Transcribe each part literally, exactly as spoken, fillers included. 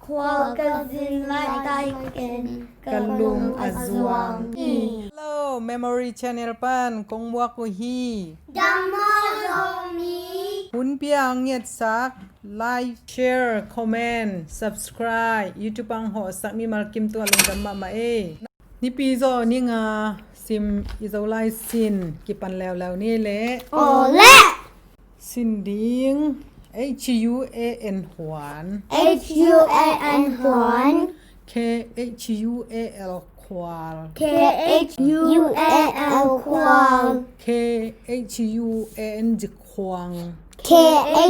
Khual ka zin laitak in ka lung a zuang hi. Hello, Memory Channel pan kong muak uh hi. Dam maw Zomi. Hun pia ang ngetsak, like, share, comment, subscribe, YouTube ang hawhsak mimal kim tung a lungdam mahmah ei. Nipi zaw ni nga sim i Zolai sin kipan leuleu ni leh. Aw leh. Sin ding. H U A N huan. H U A N huan. K H U A L khual. K H U A L khual. K H U A N G khuang. K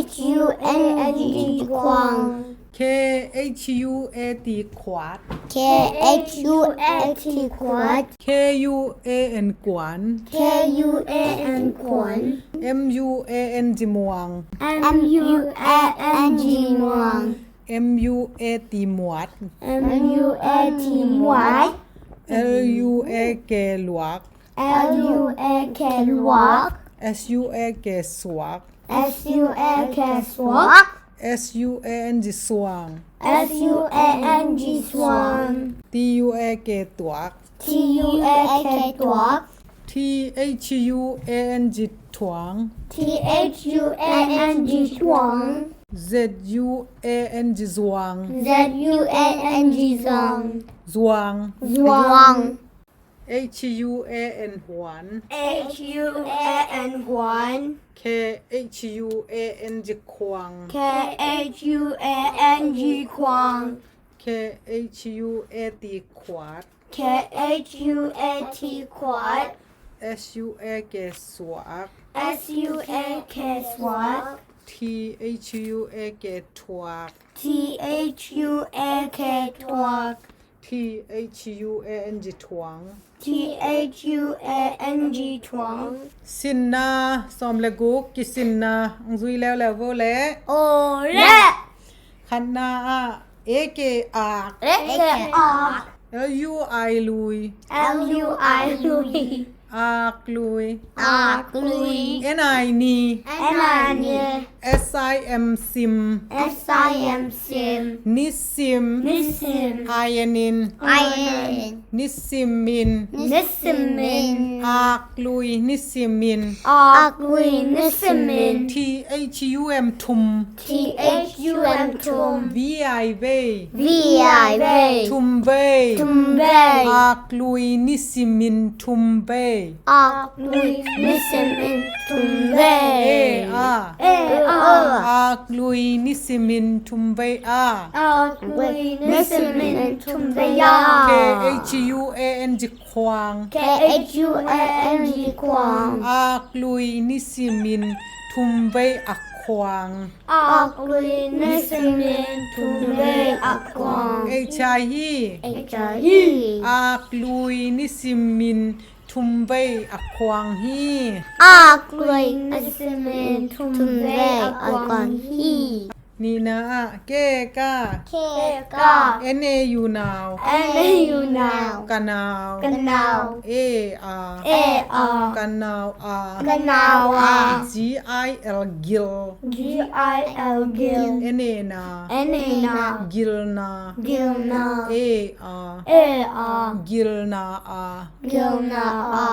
H U A N G khuang. K H U A T khuat. K H U A T khuat. K U A N kuan. K U A N kuan. M U A N G muang. M U A N G muang. M U A T muat. M U A T muat. L U A K luak. L U A K luak. S U A K suak. S U A K suak. S U A N G suang. S U A N G suang. T U A K tuak. T U A K tuak. T H U A N G tuang. T H U A N G tuang. Z U A N G zuang. Z U A N G zuang. Zuang. Zuang. H U A N huan. H U A N huan. K H U A N G khuang. K H U A N G khuang. K H U A T khuat. K H U A T khuat. S U A K suak. S U A K suak. T H U A K tuak. T H U A K tuak. T H U A N G tuang. T H U A N G tuang. Sinna sawm le guk kisinna ang zui leuleu vo leh. Aw leh. Khatna ah A K ak. A K ak. L U I lui. L U I lui. Ak lui. Ak lui. N I ni. N I ni. S I M sim. S I M sim. Nisim. Nisim. I N in. I N in. Nisimin. Nisimin. Ak lui nisimin. Ak lui nisimin. T H U M thum. T H U M thum. V I vei. V I vei. Thum vei. Thum vei. Ak lui nisimin thum vei. Ak lui nisimin thum vei. A, a. A, a. Ak lui nisimin thum vei a. Ak lui nisimin thum vei a. K H U A N G khuang. K H U A N G khuang. Ak lui nisimin thum vei a khuang. Ak lui nisimin thum vei a khuang. Ei chai hi. Ei chai hi. Ak lui nisimin thum vei a khuang hi. Ak lui nisimin thum vei a khuang hi. Nihna ah, K K. K K. N A U nau. N A U nau. Ka nau. Ka nau. A, a. A, a. Ka nau a. Ka nau a. G I L gil. G I L gil. N A na. N A na. Gilna. Gilna. A, a. A, a. Gilna a. Gilna a.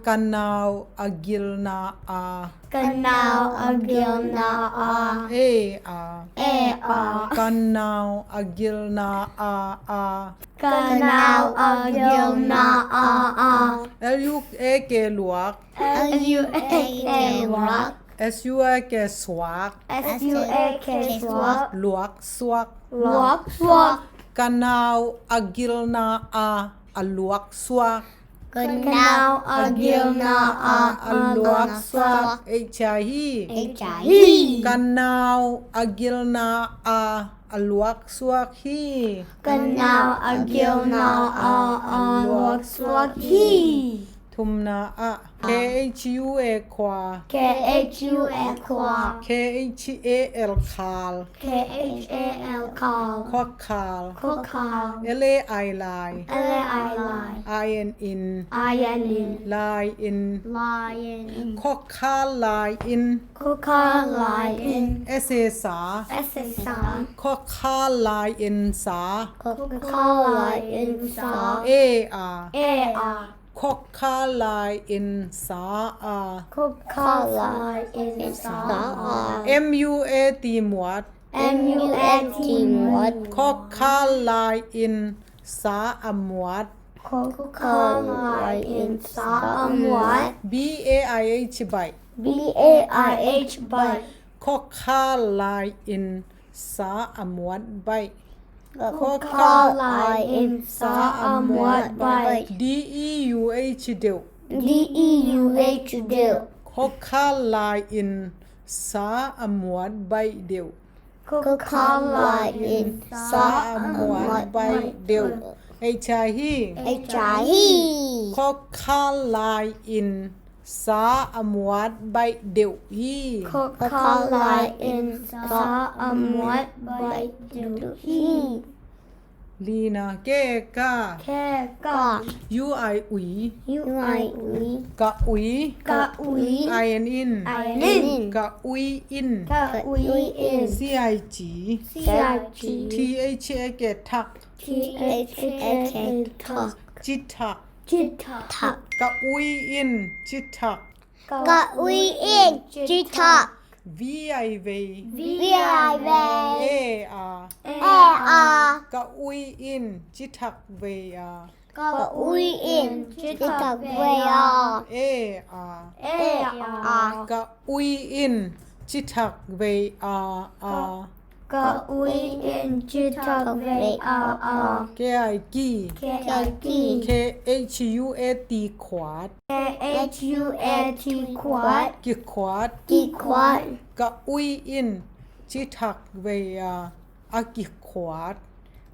Ka nau a gilna a. Ka nau a gilna a. A, a. A, a. Ka nau a gilna a, a. Ka nau a gilna a, a. L U A K luak. L U A K luak. S U A K suak. S U A K suak. Luak suak. Luak suak. Ka nau a gilna a, a luak suak. Ka nau a gilna a, a luak suak. Ei chai hi. Ei chai hi. Ka nau a gilna a, a luak suak hi. Ka nau a gilna a, a luak suak hi. Thumna ah, K H U A khua. K H U A khua. K H A L khal. K H A L khal. Khuakhal. Khuakhal. L A I lai. L A I lai. I N in. I N in. Lai in. Lai in. Khuakhal lai in. Khuakhal lai in. S A sa. S A sa. Khuakhal lai in sa. Khuakhal lai in sa. A a. A a. Khuakhal lai in sa a. Khuakhal lai in sa a. M U A T muat. M U A T muat. Khuakhal lai in sa a muat. Khuakhal lai in sa a muat. B A I H baih. B A I H baih. Khuakhal lai in sa a muat baih. Khuakhal lai in sa a muat baih. D E U H deuh. D E U H deuh. Khuakhal lai in sa a muat baih deuh. Khuakhal lai in sa a muat baih deuh. H I hi. H I hi. Khuakhal lai in sa a muat baih deuh hi. Khuakhal lai in sa a muat baih deuh hi. Lina, ke ka. Ke ka. U I ui. U I ui. Ka ui. Ka ui. I N in. I N in. Ka ui in. Ka ui in. C I G. C I G. T H A K thak. T H A K thak. Ci thak. Ci thak. Ka ui in ci thak. Ka ui in ci thak. V I vei. V I vei. A a. A a. Ka ui in ci thak vei a. Ka ui in ci thak vei a. A a. A a. Ka ui in ci thak vei a a. Ka ui in ci thak vei a a. K I ki. K I ki. K H U A T khuat. K H U A T khuat. Kikhuat. Kikhuat. Ka ui in ci thak vei a a kikhuat.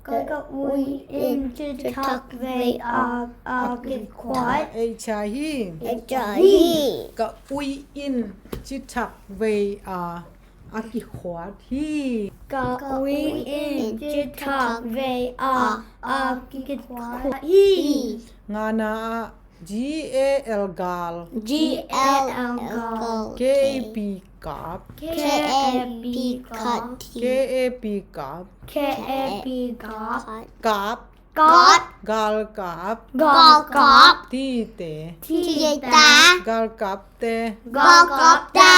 Ka ui in ci thak vei a a kikhuat. H I hi. H I hi. Ka ui in ci thak vei a a kikhuat hi. Ka ui in ci thak vei a a kikhuat hi. Ngana ah G A L gal. G A L gal. K A P kap. K A P kap. K A P kap. K A P kap. Kap. Kap. Galkap. Galkap. T te. T te. Galkap te. Galkap te.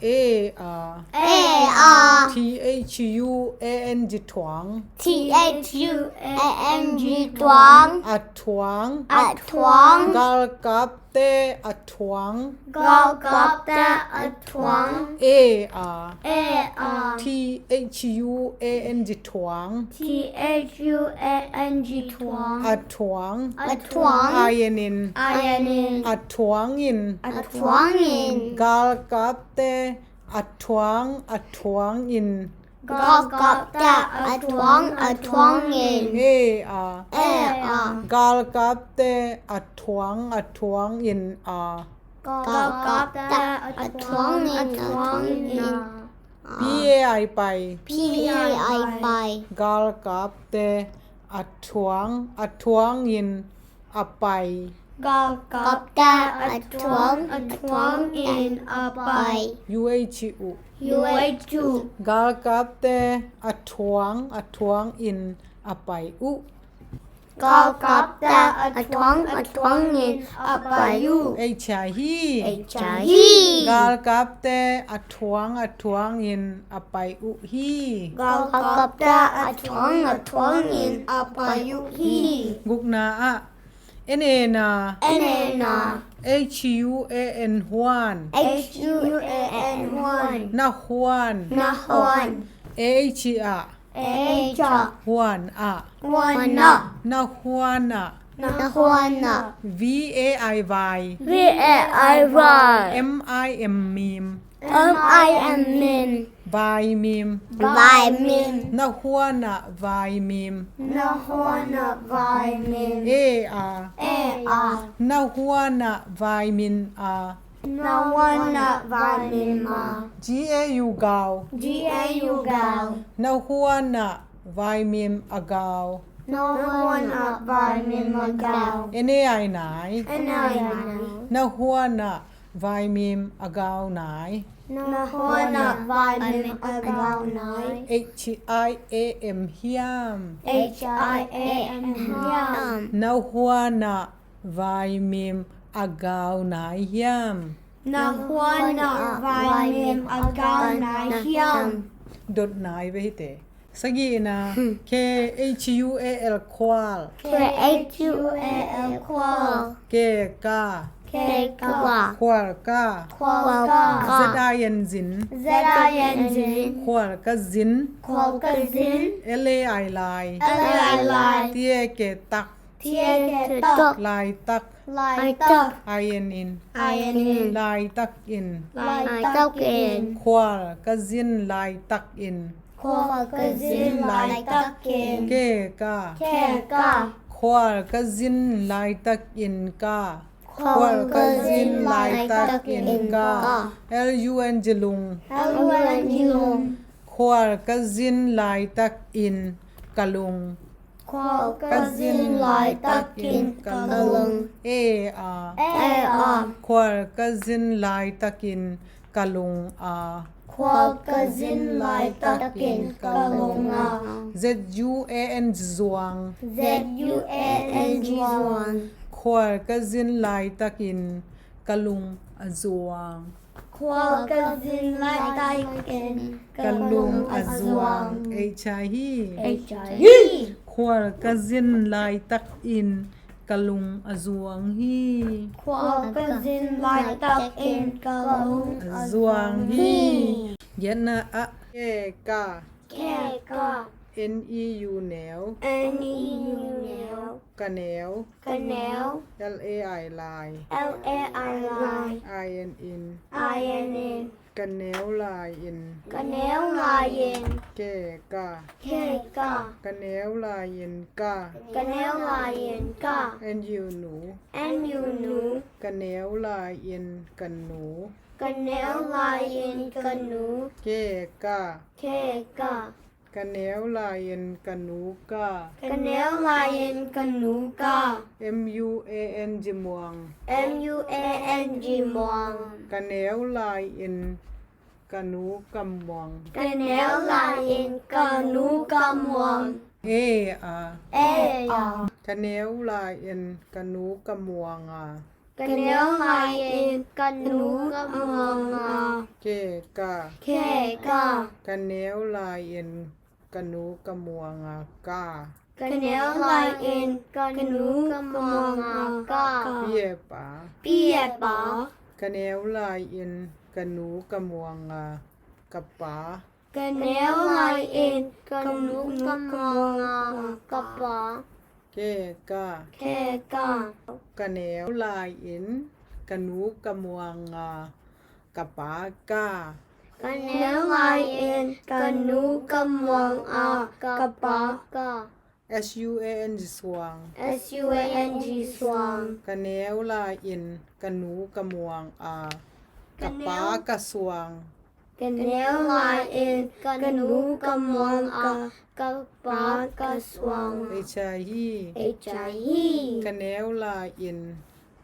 A a. A a. T H U A N G thuang. T H U A N G thuang. A thuang. A thuang. Galkap te a thuang. Galkap te a thuang. A a. A a. T H U A N G thuang. T H U A N G thuang. A thuang. A thuang. I N in. I N in. A thuang in. A thuang in. Galkap te a thuang a thuang in. Galkap te a thuang a thuang in. A a. A a. Galkap te a thuang a thuang in a. Galkap te a thuang a thuang in. P A I pai. P A I pai. Galkap te a thuang a thuang in a pai. Galkap te a thuang a thuang in a pai. U H U. U H U. Galkap te a thuang a thuang in a pai uh. Galkap te a thuang a thuang in a pai uh. H I hi. H I hi. Galkap te a thuang a thuang in a pai uh hi. Galkap te a thuang a thuang in a pai uh hi. Gukna ah. N A na. N A na. H U A N huan. H U A N huan. Na huan. Na huan. A H ah. A H ah. Huan ah. Huan ah. Na huan ah. Na huan ah. V A I vai. V A I vai. M I M mim. M I M, mim. Vaimim. Vaimim. Na huan ah vaimim. Na huan ah vaimim. E a. E a. Na huan ah vaimin a. Na huan ah vaimin a. G A U, gau. G A U, gau. Na huan ah vaimim a gau. Na huan ah vaimim a gau. N A I, nai. N A I, nai. Na huan ah vaimim a gau, nai. Na huan ah vaimim a gau, nai. H I A M, hiam. H I A M, hiam. Na huan ah vaimim a gau, nai hiam. Na huan ah vaimim a gau, nai hiam. Dot nai ve hite. Sagihna. K H U A L, khual. K H U A L, khual. K, ka. K, ka. Khual ka. Khual ka. Z I N, zin. Z I N, zin. Khual ka zin. Khual ka zin. L A I, lai. L A I, lai. T A K, tak. T A K, tak. Laitak. Laitak. I N in. I N in. Laitakin. Laitakin. Khual ka zin laitakin. Khual ka zin laitakin. K, ka. K, ka. Khual ka zin laitakin ka. Khual ka zin laitakin ka. L U N G, lung. L U N G, lung. Khual ka zin laitakin ka lung. Khual ka zin laitakin ka lung. A, a. A, a. Khual ka zin laitakin ka lung a. Khual ka zin laitakin ka lung a. Z U A N G, zuang. Z U A N G, zuang. Khual ka zin laitakin ka lung a zuang. Khual ka zin laitakin ka lung a zuang. H I, hi. H I, hi. Khual ka zin laitakin ka lung a zuang hi. Khual ka zin laitakin ka lung a zuang hi. Giatna ah. K, ka. K, ka. N E U, neu. N E U, neu. Ka neu. Ka neu. L A I, lai. L A I, lai. I N in. I N in. Ka neu lai in. Ka neu lai in. K, ka. K, ka. Ka neu lai in ka. Ka neu lai in ka. N U, nu. N U, nu. Ka neu lai in ka nu. Ka neu lai in ka nu. K, ka. K, ka. Ka neu lai in ka nu ka. Ka neu lai in ka nu ka. M U A N G, muang. M U A N G, muang. Ka neu lai in ka nu ka muang. Ka neu lai in ka nu ka muang. A, a. A, a. Ka neu lai in ka nu ka muang a. Ka neu lai in ka nu ka muang a. K, ka. K, ka. Ka neu lai in ka nu ka muang a, ka. Ka neu lai in ka nu ka muang a, ka. P, pa. P, pa. Ka neu lai in ka nu ka muang a, ka pa. Ka neu lai in ka nu ka muang a, ka pa. K, ka. K, ka. Ka neu lai in ka nu ka muang a, ka pa, ka. Ka neu lai in ka nu ka muang a, ka pa, ka. S U A N G, suang. S U A N G, suang. Ka neu lai in ka nu ka muang a, ka pa, ka suang. Ka neu lai in ka nu ka muang a, ka pa, ka suang. H I, hi. H I, hi. Ka neu lai in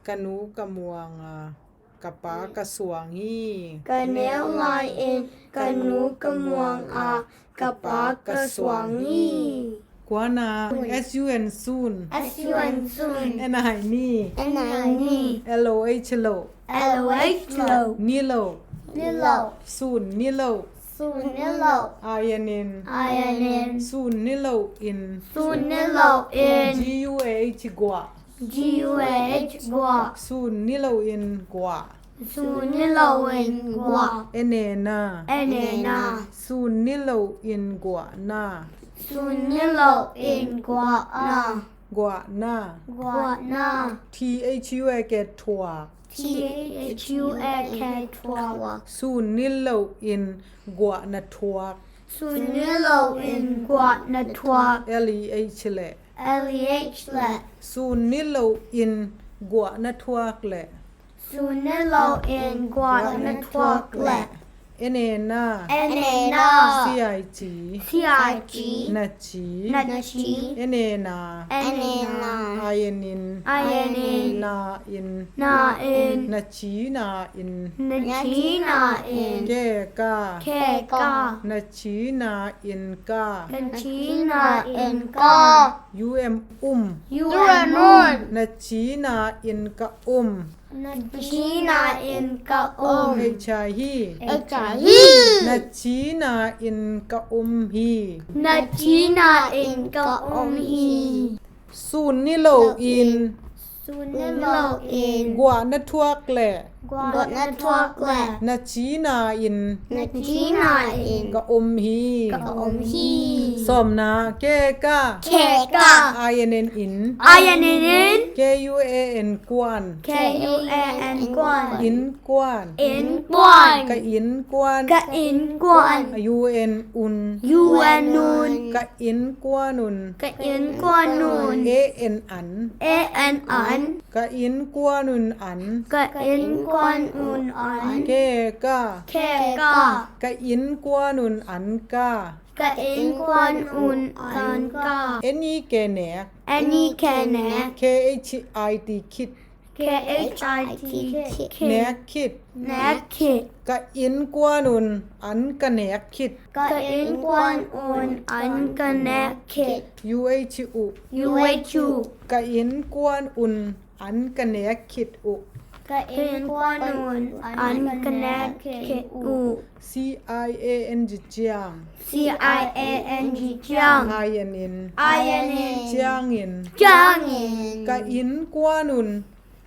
ka nu ka muang a, ka pa, ka suang hi. Ka neu lai in ka nu ka muang a, ka pa, ka suang hi. Kuana. S U N, sun. S U N, sun. N I, ni. N I, ni. L O H, loh. L O H, loh. Niloh. Niloh. Sun niloh. Sun niloh. I N in. I N in. Sun niloh in. Sun niloh in. G U A H, guah. G U A H, guah. Sun niloh in guah. Sun niloh in guah. N A, na. N A, na. Sun niloh in guahna. Sun niloh in guahna. Guahna. Guahna. T H U A K, thuak. T H U A K, thuak. Sun niloin guah na thuak. Sun niloin guah na thuak. L E H leh. L E H leh. Sun niloin guah na thuak leh. Sun niloin guah na thuak leh. N A na. N A na. C I G. C I G. Na ci. Na ci. N A na. N A na. I N in. I N in. Na in. Na in. Na ci na in. Na ci na in. Ke ka. Ke ka. Na ci na in ka. Na ci na in ka. U M um. U M um. Na ci na in ka um. Na ci na in ka um. H I hi. H I hi. Na ci na in ka um hi. Na ci na in ka um hi. Sun niloin. Sun niloin. Guah na thuak leh. Guah na thuak leh. Na ci na in. Na ci na in. Ka um hi. Ka um hi. Sawmna, ke ka. Ke ka. I N N in. I N N in. K U A N kuan. K U A N kuan. Innkuan. Innkuan. Ka innkuan. Ka innkuan. U N un. U N un. Ka innkuan un. Ka innkuan un. A N an. A N an. Ka innkuan un an. Ka innkuan un an. Ke ka. Ke ka. Ka innkuan un an ka. Ka innkuan un an ka. N E K nek. N E K nek. K H I T khit. K H I T khit. Nek khit. Nek khit. Ka innkuan un an ka nek khit. Ka innkuan un an ka nek khit. U H uh. U H uh. Ka innkuan un an ka nek khit uh. Ka innkuan un an ka nek khit uh. C I A N G ciang. C I A N G ciang. I N in. I N in. Ciangin. Ciangin. Ka innkuan un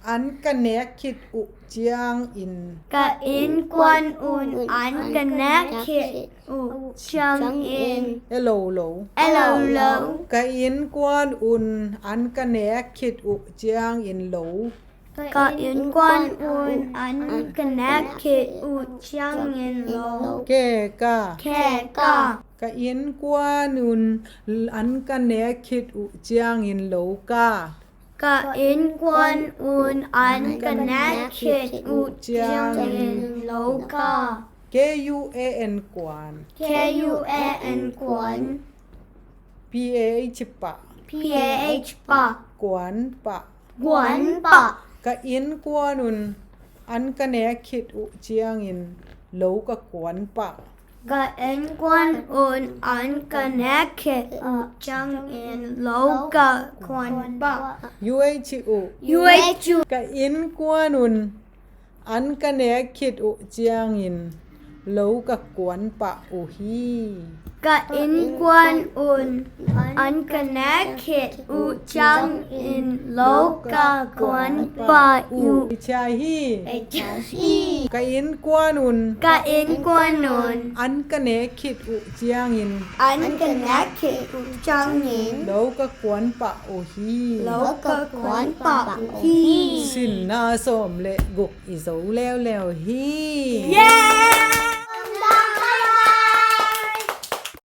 an ka nek khit uh ciangin. Ka innkuan un an ka nek khit uh ciangin. E lo lo. E lo lo. Ka innkuan un an ka nek khit uh ciangin lo. Ka innkuan un an ka nek khit uh ciangin lo. Ke ka. Ke ka. Ka innkuan un an ka nek khit uh ciangin lo ka. Ka innkuan un an ka nek khit uh ciangin lo ka. K U A N kuan. K U A N kuan. P A H pah. P A H pah. Kuan pah. Kuan pah. Ka innkuan un an ka nek khit uh ciangin lo ka kuan pah. Ka innkuan un an ka nek khit uh ciangin lo ka kuan pah. U H uh. U H uh. Ka innkuan un an ka nek khit uh ciangin lo ka kuan pah uh hi. Ka innkuan un an ka nek khit uh ciangin lo ka kuan pah uh. Hi. Ka innkuan un. Ka innkuan un. An ka nek khit uh ciangin. An ka nek khit uh ciangin. Lo ka kuan pah uh hi. Lo ka kuan pah uh hi. Sinna sawm le guk i zo leuleu hi. Yeah!